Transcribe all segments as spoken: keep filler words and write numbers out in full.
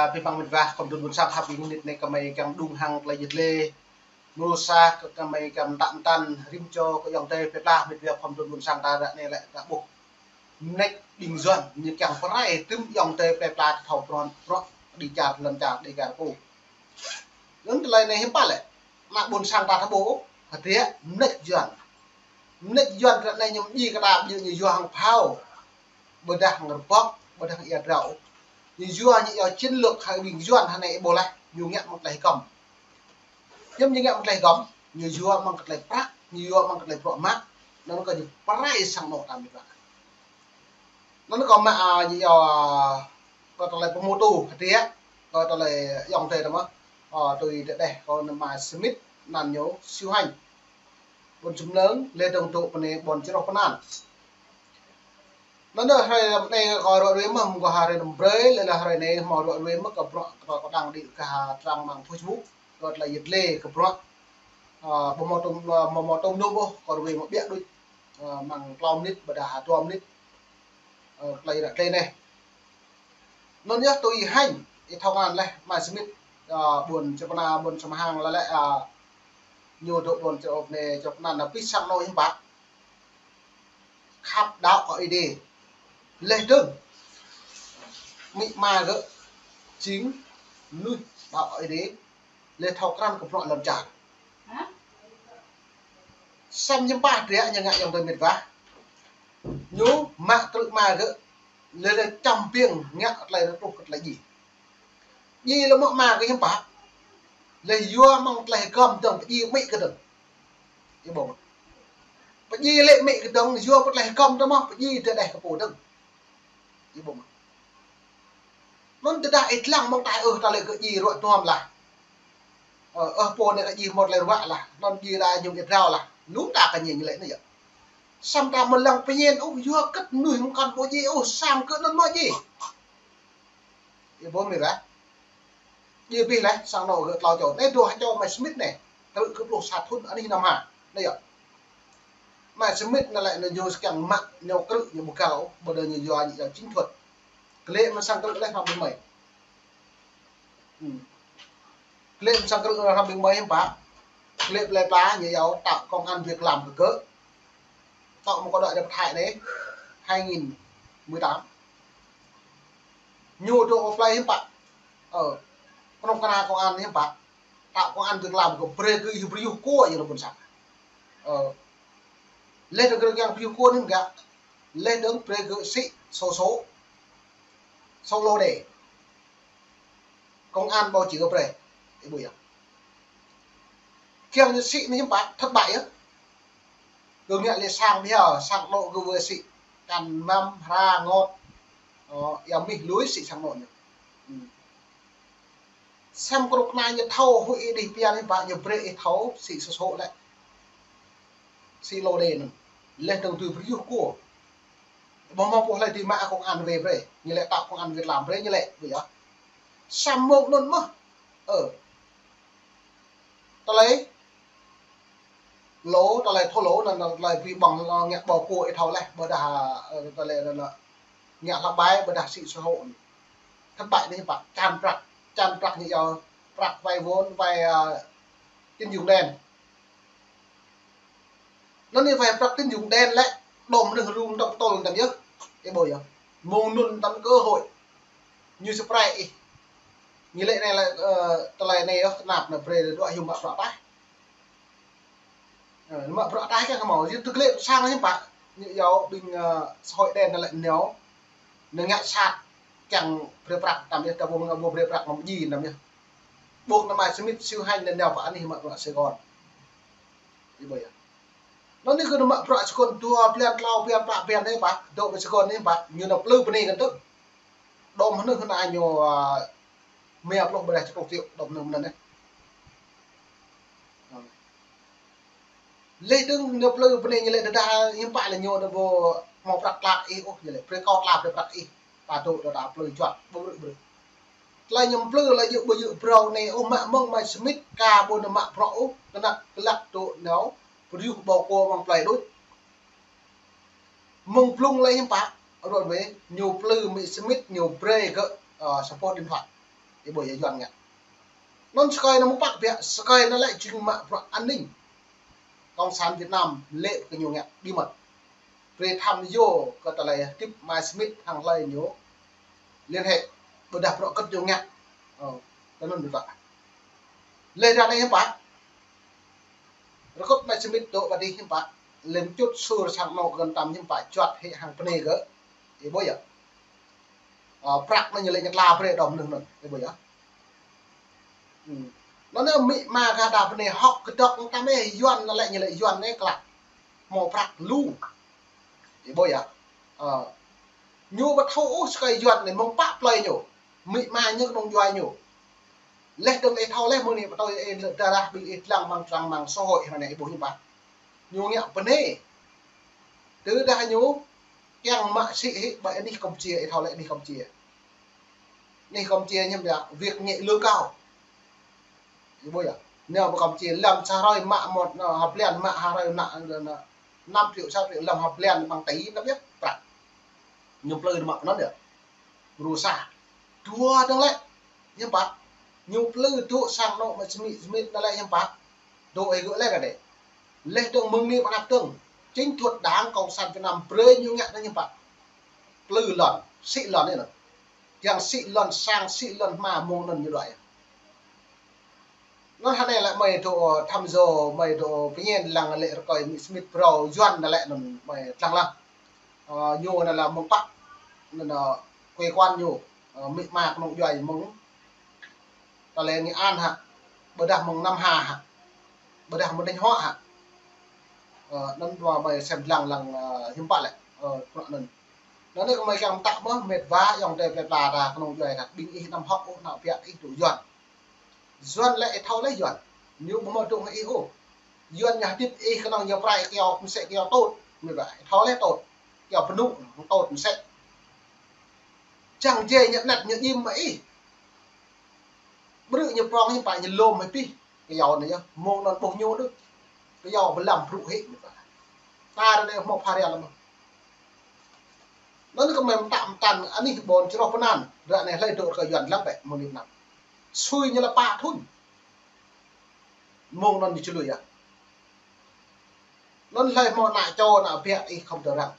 Abih bang mĭt wa khom tŭ ƀuôn sang khăp, ƀing mĭt anai kơmơi kiăng đung hăng tơlơi yit lê. Mrô sa kơ kơmơi kiăng mơtă mơtăn rĭm čô kơ ayŏng adơi plơi pla mĭt wa khom tŭ ƀuôn sang ta ră anai lĕ ta ƀuh. Mơneč ƀing Yuan ñu kiăng pơrai tŭm ayŏng adơi plơi pla ta thâo prŏng prŏng đi čar lŏn čar đi kar pô. Anŭn tơlơi anai hiư̆m pă lĕ. Ană ƀuôn sang ta ta ƀuh, hơdră mơneč Yuan. Mơneč Yuan ră anai ñu ƀu djơ̆ kơ ta ƀu djơ̆ ñu yua hăng phao. Ƀôdah hăng rơbŏk, ƀôdah hăng ia drao. Ñu yua ñu yua chiến lược hai ƀing Yuan hơnai ih ƀuh laih, ñu ngă mơ̆ng tơlơi hơgŏm. Hiư̆m ñu ngă mơ̆ng tơlơi hơgŏm, ñu yua mơ̆ng kơ tơlơi prăk, ñu yua mơ̆ng kơ tơlơi bruă mă, anŭn kơ ñu pơrai sang anŏ ta mĭt wa. Anŭn kơ mă, a, ñu yua, a, kơ tơlơi pơmôtô hơdră, kơ tơlơi ayŏng adơi ta mơ̆, a, tui tơdeh kơ ană Mai Smith, anăn ñu Siu Hanh. Ƀuôn Čư̆ Mlơ̆ng, lĕ dơ̆ng dŏ pơ anai ƀuôn Črôh Pơnan. Anŭn dah hrơi anai kơ ruă ruê mơ̆, mơ̆ng kơ hrơi năm brơi, lĕ lah hrơi anai hmâo ruă ruê mơ̆ kơ bruă kơ kâo đang đĭ kơ ha trang mạng Facebook, kơ tơlơi yit lê kơ bruă. A, ƀu hmâo tôm, ƀu hmâo tôm nŭm ôh, kơ ruê mơ̆ ƀiă đôč. A, mơ̆ng klâo mơnit, ƀôdah ha dua mơnit. A, tơlơi ră tơlơi anai. Anŭn yơh tui Hanh, ih thâo ngăn laih, Mai Smith, a, ƀuôn Črôh Pơnan, ƀuôn Črôh Mơhang lĕ lĕ, a, ñu dŏ ƀuôn Črôh anai, Črôh Pơnan, ană pih sang anŏ hiư̆m pă. Khăp đaŏ kơ Ơi Adai. Lĕ dơ̆ng. Amĭ ama gơ̆ jing mơnuih đaŏ kơ Ơi Adai. Lĕ thâo krăn kơ bruă lŏn čar. Samơ̆ hiư̆m pă hơdră ñu ngă ayŏng adơi mĭt wa. Ñu mă krư̆ ama gơ̆. Lĕ lĕ čăm ƀing ngă tơlơi rơtuh kơ tơlơi djai. Djai lĕ mơ̆ ama gơ̆ hiư̆m pă. Lĕ yua mơ̆ng tơlơi hơgŏm dơ̆ng pơdjai amĭ gơ̆ dơ̆ng. Ih ƀuh mơ̆. Pơdjai lĕ amĭ gơ̆ dơ̆ng, yua pơ tơlơi hơgŏm dơ̆ng mơ̆, pơdjai tơdeh kơ pô dơ̆ng. Ih ƀuh mơ̆. Anŭn tơdah ih lăng mơ̆ng taih ôh ta lĕ kơ djai ruă duăm lah. Ơ, ơ, pô anai kơ djai hmâo tơlơi ruă lah. Anŭn djai đa ñum ia drao lah. Lŭm ta kơ ñing lĕ anai yơh. Samơ̆ ta mơ̆ lăng pơñen ôh, yua kơ mơnuih mơkăn ƀu djai ôh, samơ̆ kơ anŭn mơ̆ djai. Ih ƀuh mĭt wa. Djai abih laih, sang anŏ gơ̆ klâo čô. Anai dua čô Mai Smith anai. Krư̆ kơ pluh sa thŭn anih năm ha. Anai yơh. Mai Smith anai lĕ ñu yua kiăng mă, ñu krư̆, ñu ƀu gao, ƀôdah ñu yua ñu yua chiến thuật. Klĕ mơ̆ng sang krư̆ laih hăng ƀing mơi. Hmm. Klĕ mơ̆ng sang krư̆ laih hăng ƀing mơi hiư̆m pă. Klĕ plơi pla ñu yua tạo công ăn việc làm kơ gơ̆. Tŏ mơ̆ kơ đuaĭ đe pơthai anai, hai nghìn mười tám. Ñu dŏ pơ plơi hiư̆m pă. Ơ, kơnuk kơna công an hiư̆m pă. Tạo công an việc làm kơ brơi kơ ih brơi yuh kơ ih lŏ ƀôn sang. Ơ, lĕ dơ̆ng kơ yang brơi yuh kơ ih anŭn gah. Lĕ dơ̆ng brơi kơ sĭ sô sô. Sô lô đe. Công an ƀu či kơ brơi. Ih ƀuh yơh. Kiăng ñu sĭ anai hiư̆m pă, thất bại yơh. Kơ ngă lĕ sang biă, sang anŏ kơ wơ̆ sĭ. Kăn mlam, hra, ngot. Ơ, ia mih lui sĭ sang anŏ ñu. Hmm. Samơ̆ kơnuk kơna ñu thâo huĭ ih đih pia anai hiư̆m pă, ñu brơi ih thâo sĭ sô sô lĕ. Sĭ lô đe anŭn. Lĕ dơ̆ng tui brơi yuh kơ. Ƀu hmâo pô hlơi dưi mă công an wai brơi. Ñu lĕ tạo công an việc làm brơi ñu lĕ, ƀuh yơh. Samơ̆ mơ̆ng anŭn mơ̆. Ơ. Tơlơi lô, tơlơi thâo lô, anŭn tơlơi brơi ƀơ̆ng lô ngă ƀâo kơ ih thâo laih, ƀôdah, ơ, tơlơi anŭn ngă hlăk ƀai, ƀôdah sĭ sô sô. Thất bại anai hiư̆m pă, čan prăk, čan prăk ñu yua prăk vay vốn, vay, ơ, tín dụng đen. Anŭn anai vay prăk tín dụng đen lĕ, đom anŭn rŭng dŏ tơl tăm yơh. Ih ƀuh yơh. Mơ̆ng anŭn tăm cơ hội. Ñu spray ih. Ñu lĕ anai lĕ, ơ, tơlơi anai yơh, tơnap anai brơi dŏ hiư̆m mă bruă ataih. Ơ, mă bruă ataih kiăng hmâo. Yua tơlơi sang hiư̆m pă. Ñu yua ƀing, ơ, xã hội đen anai lĕ ñu. Ñu ngă sat kiăng brơi prăk tăm yơh, ta ƀu mơ̆ng ƀu brơi prăk mơ̆ng djai tăm yơh. Ƀuh ană Mai Smith Siu Hanh anai ñu pơ anih mă bruă Sài Gòn. Ih ƀuh yơh. Anŭn anai kơ ñu mă bruă Sài Gòn dua blan klâo blan pă blan anai pă, dŏ pơ Sài Gòn anai pă, ñu nao plư bơnai kơ tŭ. Đom hơnŭn hơnŭn ñu, a, mia pluh ƀôdah čơkŭk triệu, đom hơnŭn anai. Lĕ dơ̆ng ñu plư bơnai ñu lĕ tơdah hiư̆m pă lĕ ñu đa ƀu hmâo prăk tla ih ôh, ñu lĕ brơi kâo tla brơi prăk ih. Ta dŏ đa ta plư juăt, ƀu brơi brơi. Tơlơi ñu plư lĕ yua ƀu yua brơi anai ôh, mă mơ̆ng Mai Smith ka ƀu ñu mă bruă ôh, kơnăk glăk dŏ nao, brơi yuh ƀâo kơ mơ̆ng plơi đôč. Mơ̆ng blung lĕ hiư̆m pă, rŏ wai, ñu plư Mai Smith ñu brơi gơ̆, ơ, support điện thoại. Ih ƀuh yơh, Yuan ngă. Anŭn sơkơi anŭn mơ̆ng pă biă, sơkơi anŭn lĕ jing mă bruă an ninh. Cộng sản Việt Nam lĕ kơ ñu ngă bí mật. Brơi thăm yua kơ tơlơi hơdip Mai Smith hăng hlơi ñu liên hệ, ƀôdah bruă kơ̆t ñu ngă. Ơ, tơ anŭn biă. Lĕ ră anai hiư̆m pă? Rơkŭt Mai Smith dŏ ƀơi adih hiư̆m pă? Lĕ čut sur sang anŏ kơ gơ̆n tam hiư̆m pă, juăt hĭ hăng bơnai gơ̆. Ih ƀuh yơh. Ơ, prăk anŭn ñu lĕ ñu tla brơi đom anŭn anŭn. Ih ƀuh yơh. Hmm. Anŭn anai amĭ ama gah đa bơnai hŏk kơdŏk tam ih, Yuan anŭn lĕ ñu lĕ Yuan anai klă. Hmâo prăk lu. Ih ƀuh yơh. Ơ. Ñu ƀu thâo ôh sơkơi Yuan anai mơ̆ng pă plơi ñu. Amĭ ama ñu kơnung djuai ñu. Leh dơ̆ng ih thâo leh mơ̆ng anai pơtô ih lơ darah ƀing ih dlăng amăng trang mạng xã hội hăng anai ih ƀuh hiư̆m pă. Ñu ngă bơnai. Tơdah ñu kiăng mă sĭ hĭ ƀơi anih Campuchia, ih thâo leh anih Campuchia. Anih Campuchia hiư̆m pă, việc nhẹ lương cao. Ih ƀuh yơh. Nao pơ Campuchia lăm sa hrơi mă mơ̆t, nao ha blan mă ha hrơi nao, nao, nao năm triệu, sáu triệu lăm ha blan amăng tỉ anŭn yơh, prăk. Ñu plư mă pơ anŭn yơh. Bruă sa. Dua dơ̆ng lĕ. Hiư̆m pă. Ñu plư dŏ sang anŏ Mai Smith, Smith anŭn lĕ hiư̆m pă. Dŏ ih gơ̆ leh kơ đe. Leh dơ̆ng mơ̆ng anai pơ anăp dơ̆ng. Chính thuần Đảng Cộng sản Việt Nam brơi ñu ngă anŭn hiư̆m pă. Plư lŏn, sĭ lŏn anŭn. Kiăng sĭ lŏn sang, sĭ lŏn hma mơ̆ng anŭn ñu đuaĭ. Anŭn hơnai lĕ mơi dŏ thăm dŏ, mơi dŏ pơñen lăng lĕ rơkơi amĭ Smith phrâo Yuan anŭn lĕ anŭn mơi lăng lăng. Ơ, ñu anŭn lĕ mơ̆ng pă. Anŭn, ơ, quê quán ñu, ơ, amĭ ama kơnung djuai mơ̆ng tơlơi Nghệ An hă. Ƀôdah mơ̆ng Nam Hà hă. Ƀôdah mơ̆ng Thanh Hóa hă. Ơ, anŭn dua mơi sem lăng lăng, ơ, hiư̆m pă lĕ. Ơ, kơ anŭn. Anŭn anai kơ mơi kiăng pơtă mơ̆, met wa ayŏng adơi plơi pla ta kơnung djuai ta, ƀing ih anăm hŏk ôh ană biă ih dŏ Yuan. Yuan lĕ ih thâo leh Yuan. Ñu ƀu hmâo dŏ hăng ih ôh. Yuan ñu hơdip ih kơnơ̆ng ñu prai kyâo, mơsĕ kyâo tôt. Met wa, ih thâo leh tôt. Kyâo pơnŭ, tôt mơsĕ. Čang jai ñu anet ñu im mă ih. Brư̆ ñu prong hiư̆m pă ñu lŏm hĭ pih. Kyâo anai yơh, mơ̆ng anŭn ƀuh ñu đôč. Kyâo bơlăm brŭ hĭ met wa. Ta ră anai hmâo pha ria lăm. Anŭn kơ mơi pơtă pơtăn anih ƀôn čroh pơnăn. Ră anai hlơi dŏ rơkơi Yuan lăm bĕ mơ̆ng anai pơnăn. Sui ñu lĕ pă thŭn. Mơ̆ng anŭn ñu čơlui yơh. Anŭn hlơi hmâo ană čô ană biă ih khŏm tơrăng.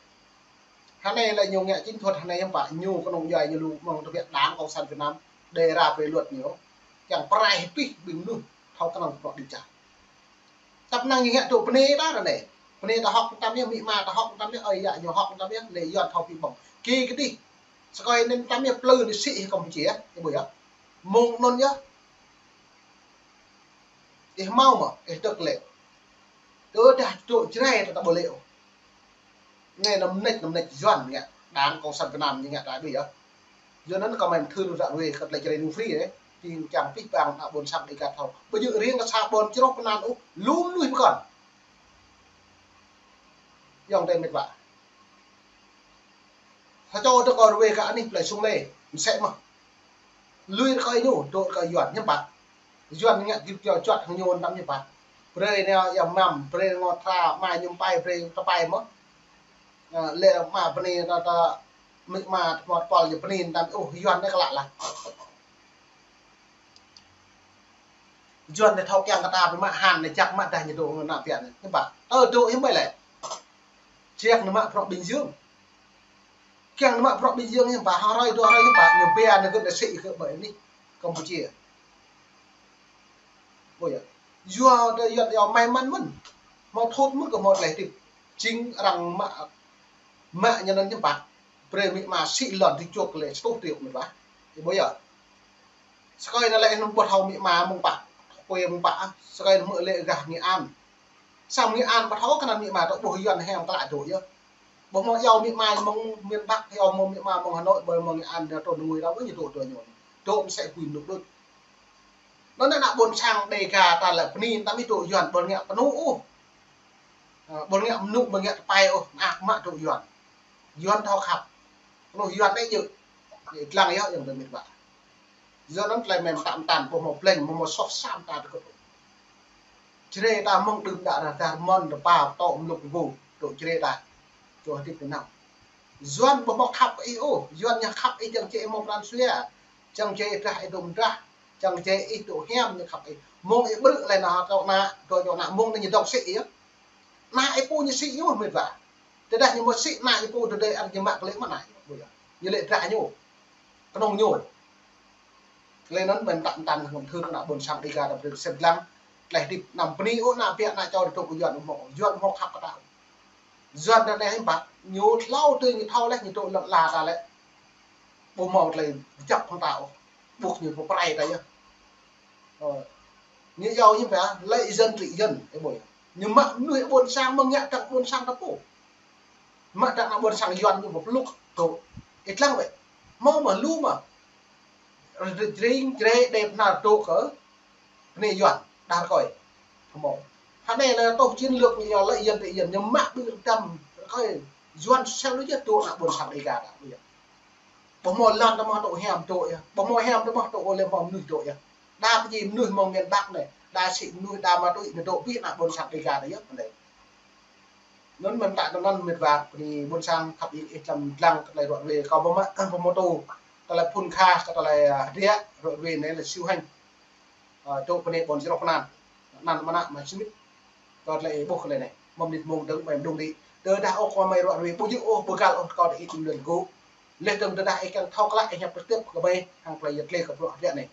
Hơnai lĕ ñu ngă chiến thuật hơnai hiư̆m pă ñu kơnung djuai ñu lu mơ̆ng tơbiă Đảng Cộng sản Việt Nam đề ra về luật ñu. Kiăng prai hĭ pih ƀing mơnuih thâo kơnơ̆ng bruă đĭ čar. Tăp năng ñu ngă dŏ bơnai ta ră anai. Bơnai ta hŏk tam yơh, amĭ ama ta hŏk tam yơh, ơi yă ñu hŏk tam yơh, lĕ Yuan thâo pih ƀơ̆ng. Ki kơdih. Sơkơi anŭn tam yơh plư anai sĭ hĭ Campuchia, ih ƀuh yơh. Mơ̆ng anŭn yơh. Ih hmâo mơ̆, ih dŏ lĕ. Tơdah dŏ Jrai ta ƀu lĕ ôh. Anai anăm mơneč, anăm mơneč Yuan ngă. Đảng Cộng sản Việt Nam ñu ngă ta ƀuh yơh. Yuan anŭn kơ mơi mơthưr ră ruai kơ tơlơi Jrai ñu free dêh. Ƀing čang pih pang ană ƀôn sang Dêga thâo. Ƀu djơ̆ riêng kơ sa ƀôn čroh pơnăn ôh, lu mơnuih pơkŏn. Ayŏng adơi met wa. Sa čô dŏ kơ ruai kơ anih plơi Sung Lê, mơsĕ mơ̆. Lui rơkơi ñu, dŏ rơkơi Yuan hiư̆m pă. Yuan ngă git kiơ juăt hăng ñu tam hiư̆m pă. Brơi nao ia mơnam, brơi ngŏ tra, ama ñu pơpai, brơi tơpai mơ̆. Ơ, lĕ ama bơnai ta, ta, amĭ ama tơmot pol ñu bơnai tam, ôh, Yuan anai klă lah. Yuan anai thâo kiăng kơ ta ƀu mă han anai jak mă dah ñu dŏ ană biă anai. Hiư̆m pă. Ơ, dŏ hiư̆m ƀai lĕ. Kiăng nao mă bruă Bình Dương. Kiăng nao mă bruă Bình Dương hiư̆m pă, ha hrơi dua hrơi hiư̆m pă, ñu bia nao gơ̆ nao sĭ gơ̆ ƀơi anih Campuchia. Ƀuh yơh. Yua, yua, yua may mắn mơ̆n. Hmâo thut mơ̆n kơ hmâo tơlơi hơdip. Jing arăng mă, mă ñu anŭn hiư̆m pă. Brơi amĭ ama sĭ lŏn tơčô lĕ sa rơtuh triệu met wa. Ih ƀuh yơh. Sơkơi anŭn lĕ anŭn ƀu thâo amĭ ama mơ̆ng pă. Quê mơ̆ng pă. Sơkơi anŭn hmư̆ lĕ gah Nghệ An. Sang Nghệ An ƀu thâo kơ anăn amĭ ama dŏ, ƀuh Yuan hăng klă dŏ yơh. Ƀu hmâo iâu amĭ ama mơ̆ng miền Bắc, iâu hmâo amĭ ama mơ̆ng Hà Nội, ƀu hmâo Nghệ An, dŏ tơnui đaŏ ñu dŏ dua ñu. Dŏ mơsĕ huĭ mơnŭ đôč. Anŭn ană ƀôn sang Dêga ta lĕ bơni tam ih dŏ Yuan, ƀu ngă pơnŭ ôh. Ơ, ƀu ngă mơnŭ, ƀu ngă tơpai ôh, mơak mă dŏ Yuan. Yuan thâo khăp. Kơnơ̆ng Yuan anai djơ̆. Djơ̆ lăng yơh ayŏng adơi met wa. Yua anŭn tơlơi mơi pơtă pơtăn, ƀu hmâo plĕnh, ƀu hmâo soh sa mơta tơgŭ. Jrai ta mơ̆ng đưm đă rơdah rơmơ̆n rơpa pơtô mlŭk rơgô, dŏ Jrai ta. Dŏ hơdip tơ anŭn. Yuan ƀu hmâo khăp ih ôh, Yuan ñu khăp ih jing či ih hmâo pran jua. Čang jĕ drah ih dŏ mơdrah, čang jĕ ih dŏ hiam ñu khăp ih. Mơ̆ng ih brư̆ lĕ ană tŏ ană, tŏ čô ană mơ̆ng anai ñu dŏ sĭ yơh. Ană ih pô ñu sĭ yơh mĕt wa. Tơdah ñu mơ̆ sĭ ană ih pô tơdơi ăn ñu mă kơ lĕ mơ̆ ană ih pô yơh. Ñu lĕ drah ñu. Kơnơ̆ng ñu. Lĕ anŭn mĕn tăk mơtăn hăng thưn ană ƀôn sang Dega ta brư̆ sĭt lăng. Tleh hơdip anăm bơni ôh ană biă ană čô dŏ kơ Yuan ƀu hmâo. Yuan ƀu hmâo khăp kơ ta ôh. Yuan ta anai hiư̆m pă, ñu hlâo tui ñu thâo leh, ñu dŏ lŏn ala ta lĕ. Ƀu hmâo tơlơi kơjăp hăng ta ôh. Ƀuh ñu pơprai ta yơh. Ơ. Ñu iâu hiư̆m pă, lợi dân trị dân, ih ƀuh yơh. Ñu mă mơnuih ƀôn sang mơ̆ng ngă tơ̆ng ƀôn sang ta pô. Mă tơ̆ng ană ƀôn sang Yuan ñu pơpluk dŏ. Ih lăng wĕ. Hmâo mơ̆ lu mơ̆. Jring jre đe pơnar dŏ kơ bơnai Yuan, đah rơkơi. Hmâo. Hă anai lĕ tŏh chiến lược ñu yơh lợi dân trị dân, ñu mă ƀing rơdăm rơkơi Yuan sel lu yơh dŏ ană ƀôn sang Dega ta yơh. Ƀu hmâo lŏn ta mơ̆ dŏ hiam dŏ yơh. Ƀu hmâo hiam ta mơ̆ dŏ ôh lĕ hmâo mơnuih dŏ yơh. Đa pơjing mơnuih hmâo miền Bắc anai, đa sĭ mơnuih đa mă tui ñu dŏ ƀiă ană ƀôn sang Dega ta yơh anai. Anŭn mơ̆n tăk anŭn mĕt wa, bơni ƀôn sang khăp ih, ih lăm lăng tơlơi ră ruai kâo ƀu mă, ƀu hmâo tŭ tơlơi phun kha, tơlơi, ơ, hơdră ră ruai anai lĕ siu hăng. Ơ, dŏ bơni ƀôn srôk anăn. Anăn mơnă mă sĭt. Kâo tơlơi ih ƀuh kơ lĕ anai. Mơ̆ng mơnit mơ̆ng dơ̆ng mơ̆ dơ̆ng đĭ. Tơdah ôh kơ mơi ră ruai ƀu djơ̆ ôh bơgal ôh kâo đa ih tŭm lŏn gŭ. Leh dơ̆ng tơdah ih kiăng thâo klă ih ñăp pơtip kơ mơi hăng tơlơi yăt lĕ kơ bruă hơdră anai.